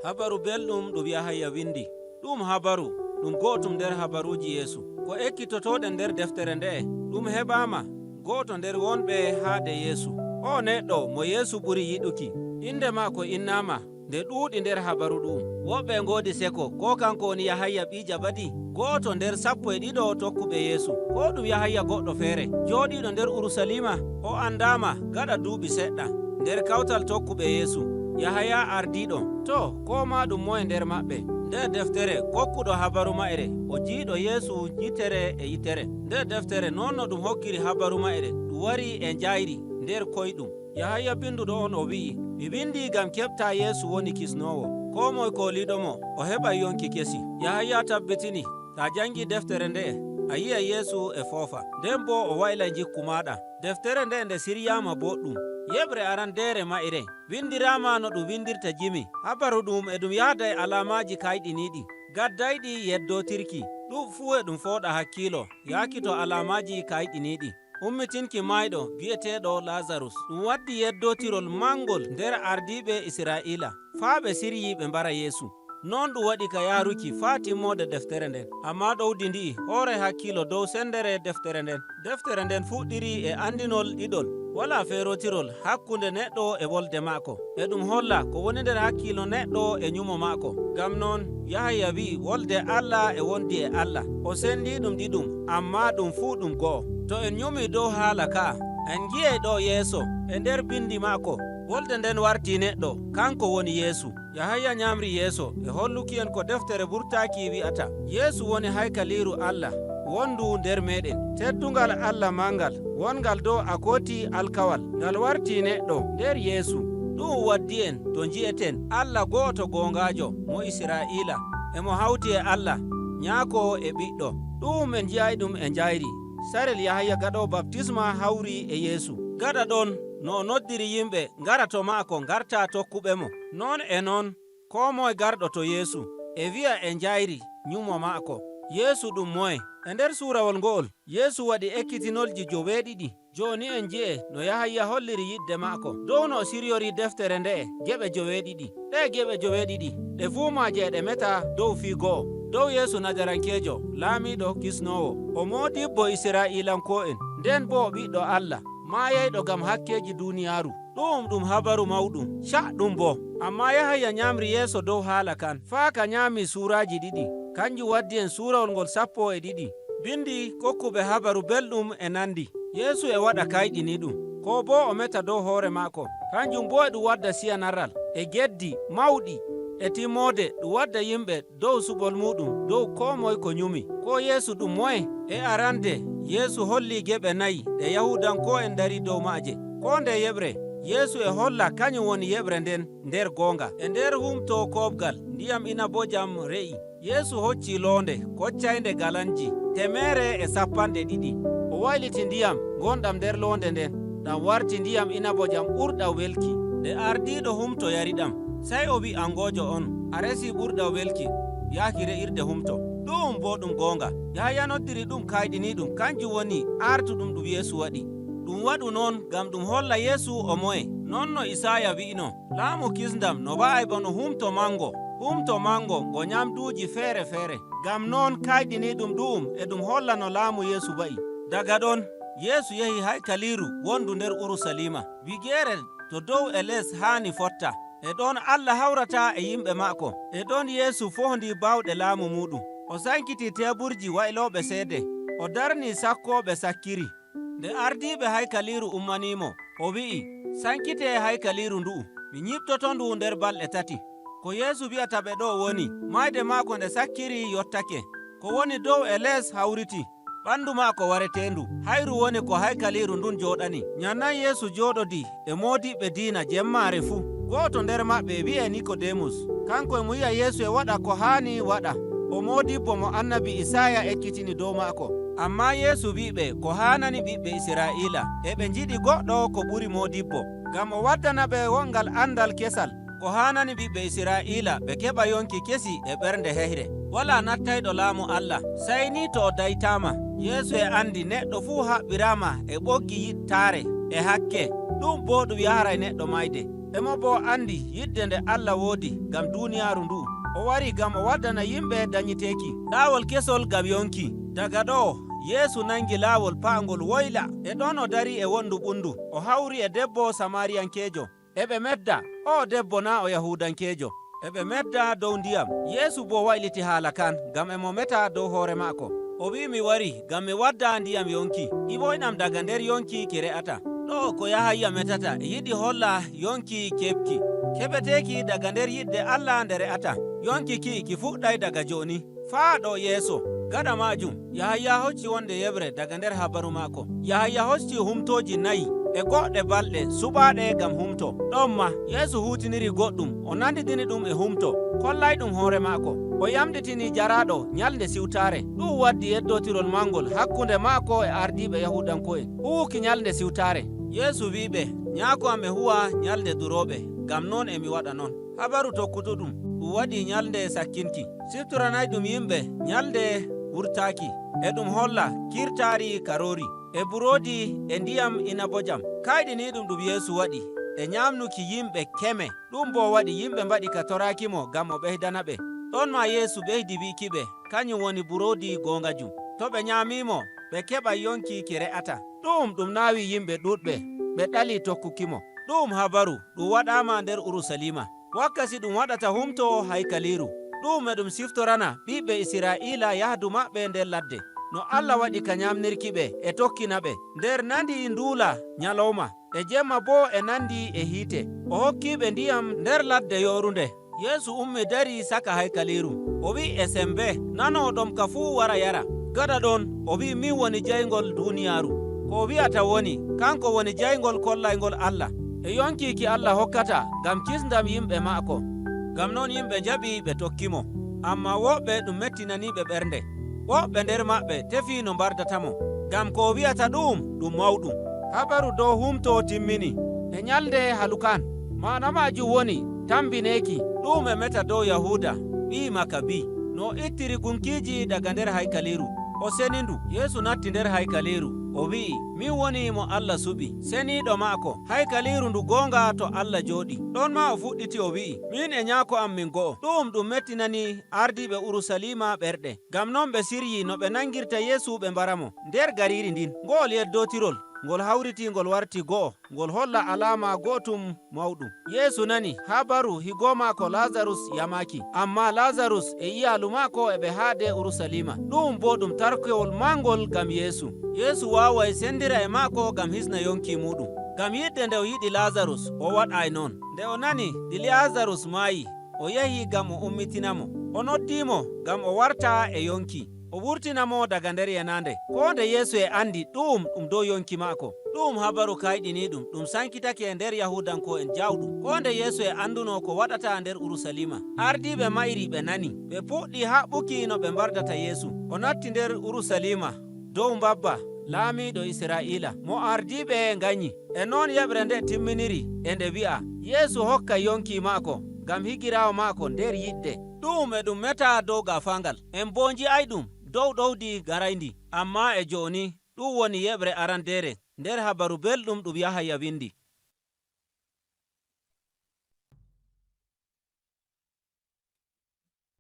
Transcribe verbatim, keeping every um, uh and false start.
Habaru belɗum ɗum Yahaya windi. Ɗum habaru, ɗum go'otum nder habaruuji Yeesu. Ko ekkitotooɗen nder deftere nde'e, ɗum heɓaama go'oto nder wonɓe haade Yeesu. Oo neɗɗo mo Yeesu ɓuri yiɗuki, innde maako innaama nde ɗuuɗi nder habaru ɗu'um. Woɓɓe ngoodi seko, koo kanko woni Yahaya ɓii Jabadi, go'oto nder sappo e ɗiɗo tokkuɓe Yeesu, koo ɗum Yahaya goɗɗo feere, jooɗiiɗo nder Urusaliima. O anndaama gaɗa duuɓi seɗɗa nder kawtal tokkuɓe Yeesu. Yahaya ardiiɗo, to, koo maa ɗum moye nder maɓɓe. Nder deftere kokkuɗo habaru ma'ere, o jiiɗo Yeesu yitere e yitere. Nder deftere, non no ɗum hokkiri habaru ma'ere, ɗum wari e njayri nder koyɗum. Yahaya binduɗo on o wi'i, mi windi ngam keɓta Yeesu woni kisnoowo. Koo moye kooliiɗo mo, o heɓay yonki kesi. Yahaya tabbitini, to a jangi deftere nde'e, a yi'ay Yeesu e foofa, nden boo o waylay njikku maaɗa. Deftere nde'e nde siryaama boɗɗum. Yeɓre arandeere ma'ere windiraama no ɗum windirta jimi. Habaru ɗum e ɗum yaada e alaamaaji kayɗiniiɗi, gaddayɗi yeddootirki. Ɗum fuu e ɗum fooɗa hakkiilo, yaaki to alaamaaji kayɗiniiɗi. Ummitinki maayɗo bi'eteeɗo Laazarus. Ɗum waddi yeddootirol mangol nder ardiiɓe Israa'iila, faa ɓe siryii ɓe mbara Yeesu. Non ɗum waɗi ka yaaruki faa timmoode deftere nden. Ammaa ɗowdi ndi'i hooray hakkiilo dow sendere deftere nden. Deftere nden fuɗɗiri e andinol ɗiɗol. Walaa feerootirol hakkunde neɗɗo e wolde maako. E ɗum holla ko woni nder hakkiilo neɗɗo e nyumo maako. Ngam non, Yahaya wi'i wolde Allah e wondi e Allah. O sendii ɗum ɗiɗum, ammaa ɗum fuu ɗum go'o. To en nyumii dow haala ka'a, en ngi'ay ɗo yeeso e nder bindi maako, wolde nden wartii neɗɗo, kanko woni Yeesu. Yahaya nyaamri yeeso e holluki'en ko deftere burtaaki wi'ata. Yeesu woni haykaliiru Allah, wondu nder meeɗen. Teddungal Allah mangal, wongal dow akoti alkawal, ngal wartii neɗɗo nder Yeesu. Ɗu'um waddi en to nji'eten Allah go'oto goongaajo mo Israa'iila, e mo hawti e Allah, Nyaako e Ɓiɗɗo. Ɗu'um en nji'ayɗum e njayri, sarel Yahaya gaɗoowo baptisma hawri e Yeesu. Gaɗa ɗon, no o noddiri yimɓe ngara to maako, ngarta tokkuɓemo. Non e non, koo moye garɗo to Yeesu e wi'a e njayri nyumo maako. Yeesu ɗum moye? E nder suurawol ngo'ol, Yeesu waɗi ekkitinolji joweeɗiɗi. Jooni en nji'e no Yahaya holliri yidde maako, dow no o siryorii deftere nde'e geɓe joweeɗiɗi. Ɗe'e geɓe joweeɗiɗi, ɗe fuu maaje e ɗe meta dow fii go'o, dow Yeesu Najarankeejo, laamiiɗo kisnoowo. O moodibbo Israa'iilanko'en, nden boo o Ɓiɗɗo Allah, maayayɗo ngam hakkeeji duuniyaaru. Ɗu'um ɗum habaru mawɗum, caɗɗum boo. Ammaa Yahaya nyaamri yeeso dow haala kan, faa ka nyaami suuraaji ɗiɗi. Kanjum waddi en suurawol ngol sappo e ɗiɗi. Bindi kokkuɓe habaru belɗum e nandi. Yeesu e waɗa kayɗiniiɗum, koo boo o meta dow hoore maako. Kanjum boo e ɗum wadda siya naral, e geddi mawɗi, e timmoode ɗum wadda yimɓe dow suɓol muuɗum, dow koo moye ko nyumi. Koo Yeesu ɗum moye? E arande, Yeesu hollii geɓe nayi ɗe Yahuudanko'en ndarii dow maaje. Koo ndeye yeɓre, Yeesu e holla kanyum woni yeɓre nden nder goonga. E nder humto koobgal, ndiyam inabojam re'i. Yeesu hocci loonde koccaynde galanji teemeere e sappanɗe ɗiɗi. O wayliti ndiyam ngonɗam nder loonde nden, ɗam warti ndiyam inabojam ɓurɗam welki. Nde ardiiɗo humto yari ɗam, sey o wi'i angoojo on, a resii ɓurɗam welki yaaki re'irde humto. Ɗu'um boo ɗum goonga. Yahaya noddiri ɗum kayɗiniiɗum, kanjum woni aartuɗum ɗum Yeesu waɗi. Ɗum waɗu non ngam ɗum holla Yeesu o moye. Non no Isaaya wi'no, laamu kisndam no ba'ay bano humto mango, humto mango ngo nyamduuji feere-feere. Ngam non kayɗiniiɗum ɗu'um e ɗum holla no laamu Yeesu ba'i. Daga ɗon, Yeesu yehi haykaliiru wondu nder Urusaliima. Wigeere to dow e les haani fotta. E ɗon Allah hawrata e yimɓe maako. E ɗon Yeesu fohndi baawɗe laamu muuɗum. O sankiti teeburji waylooɓe ceede. O darni sakkooɓe sakkiri. Nde ardiiɓe haykaliiru ummanii mo, o wi'i, sankitee haykaliiru ndu'u, mi nyiɓtoto ndu nder balɗe tati. Ko Yeesu wi'ata ɓe ɗo woni, mayde maako nde sakkiri yottake. Ko woni dow e les hawriti, ɓandu maako wareteendu. Hayru woni ko haykaliiru ndun jooɗani. Nyanan Yeesu jooɗodii e moodiɓɓe diina jemmaare fuu. Go'oto nder maɓɓe wi'ee Nikodemus. Kanko e mo yi'a Yeesu e waɗa ko haani waɗa. O moodibbo mo annabi Isaaya ekkitini dow maako. Ammaa Yeesu wi'i ɓe ko haanani ɓiɓɓe Israa'iila. E ɓe njiɗi goɗɗo ko ɓuri moodibbo. Ngam o waddana ɓe wongal andal kesal. Ko haanani ɓiɓɓe Israa'iila ɓe keɓa yonki kesi e ɓernde heyre. Walaa nattayɗo laamu Allah, sey ni to o daytaama. Yeesu e andi neɗɗo fuu haɓɓiraama e ɓoggi yiɗtaare e hakke. Ɗum boo ɗum yaharay neɗɗo mayde. Emo boo anndi yiɗde nde Allah woodi ngam duuniyaaru ndu'u. O wari ngam o waddana yimɓe danyiteeki laawol kesol ngam yonki. Daga ɗo'o, Yeesu naŋgi laawol pa'angol woyla. E ɗon o dari e wondu ɓundu. O hawri e debbo Samariyankeejo. E ɓe medda, o'o debbo naa o Yahuudankeejo. E ɓe medda dow ndiyam. Yeesu boo wayliti haala kan, ngam emo meta dow hoore ma'ako. O wi'i, "Mi wari ngam mi wadda ndiyam yonki, ivoyɗam daga nder yonki ki re'ata." Ɗo'o ko Yahaya metata, e yiɗi holla yonki keɓki, keɓeteeki daga nder yiɗde Allah nde re'ata. Yonki ki, ki fuɗɗay daga jo'oni faa ɗo yeeso. Gaɗa ma'ajum, Yahaya hocci wonde yeɓre daga nder habaru ma'ako. Yahaya hocci humtooji nayi e goɗɗe balɗe suɓaaɗe ngam humto. Ɗon maa, Yeesu huutiniri goɗɗum, o nanditini ɗum e humto, kollayɗum hoore ma'ako. O yamɗitini jaraaɗo nyalnde siwtaare. Ɗum waddi yeddootirol mangol hakkunde ma'ako e ardiiɓe Yahuudanko'en. Huuwuki nyalnde siwtaare. Yeesu wi'i ɓe, "Nyaako am e huwa nyalnde durooɓe, ngam non e mi waɗa non." Habaru tokkutuɗum, ɗum waɗi nyalnde sakkinki. Siftoranayɗum yimɓe nyalnde wurtaaki, e ɗum holla kiirtaari karoori, e buroodi e ndiyam inabojam. Kayɗiniiɗum ɗum Yeesu waɗi, e nyaamnuki yimɓe keme. Ɗum boo waɗi yimɓe mbaɗi ka toraaki mo ngam o ɓeydana ɓe. Ɗon maa Yeesu ɓeydi wi'ki ɓe, "Kanyum woni buroodi gooŋgajum. To ɓe nyaamii mo, ɓe keɓay yonki ki re'ata." Ɗu'um ɗum naawi yimɓe ɗuuɗɓe, ɓe ɗali tokkuki mo. Ɗu'um habaru ɗum waɗaama nder Urusaliima, wakkati ɗum waɗata humto haykaliiru. Ɗu'um e ɗum siftorana ɓiɓɓe Isra'iila yahdu maɓɓe nder ladde, no Allah waɗi ka nyaamnirki ɓe e tokkina ɓe. Nder nandi nduula nyalawma, e jemma boo e nandi e hiite. O hokki ɓe ndiyam nder ladde yoorunde. Yeesu ummi dari saka haykaliiru. O wi'i e sembe nanoowo ɗomka fuu wara yara. Gaɗa ɗon, o wi'i, "Min woni jayŋgol duuniyaaru." Ko o wi'ata woni, kanko woni jayŋgol kollayŋgol Allah. E yonki ki Allah hokkata ngam kisndam yimɓe ma'ako. Ngam non yimɓe njaɓi ɓe tokki mo. Ammaa woɓɓe ɗum mettinani ɓe ɓernde. Woɓɓe nder maɓɓe tefi no mbardata mo. Ngam ko o wi'ata ɗu'um ɗum mawɗum. Habaru dow humto timmini. E nyalnde halukan, maana maajum woni tambineeki, ɗu'um e meta dow Yahuuda, ɓii Makabi. No o ittiri gunkiiji daga nder haykaliiru, o seni ndu. Yeesu natti nder haykaliiru, o wi'i, "Min woni mo Allah suɓi, seniiɗo ma'ako." Haykaliiru ndu gooŋga to Allah jooɗi. Ɗon maa o fuɗɗiti, o wi'i, "Min e Nyaako am min go'o." Ɗu'um ɗum mettinani ardiiɓe Urusaliima ɓerɗe. Ngam non ɓe siryi no ɓe naŋgirta Yeesu ɓe mbara mo. Nder gariiri ndin, ngo'ol yeddootirol, ngol hawriti ngol warti go'o, ngol holla alaama go'otum mawɗum. Yeesu nani habaru higo maako Laazarus yamaaki. Ammaa Laazarus e iyaalu maako e ɓe haade Urusaliima. Ɗu'um boo ɗum tarkewol maŋgol ngam Yeesu. Yeesu waaway sendira e maako ngam hisna yonki muuɗum. Ngam yiɗde nde o yiɗi Laazarus, o waɗaay non. Nde o nani Laazarus maayi, o yahi ngam o ummitina mo. O noddi mo ngam o warta e yonki, o wurtina mo daga nder yenaande. Koo nde Yeesu e anndi ɗu'um ɗum dow yonki maako, ɗu'um habaru kayɗiniiɗum, ɗum sankitake nder Yahuudanko'en jawɗum. Koo nde Yeesu e annduno ko waɗata nder Urusaliima, ardiiɓe ma'iri ɓe nani. Ɓe puɗɗi haɓɓuki no ɓe mbardata Yeesu. O natti nder Urusaliima dow mbabba laamiiɗo Isra'iila, mo ardiiɓe nganyi. E non yeɓre nde timminiri e nde wi'a, Yeesu hokka yonki maako ngam higiraawo maako nder yiɗde. Ɗu'um e ɗum meta dow gaafaangal. En boo nji'ay ɗum dow ɗowdi garayndi. Ammaa e jo'oni, ɗum woni yeɓre arandeere nder Habaru Belɗum ɗum Yahaya windi.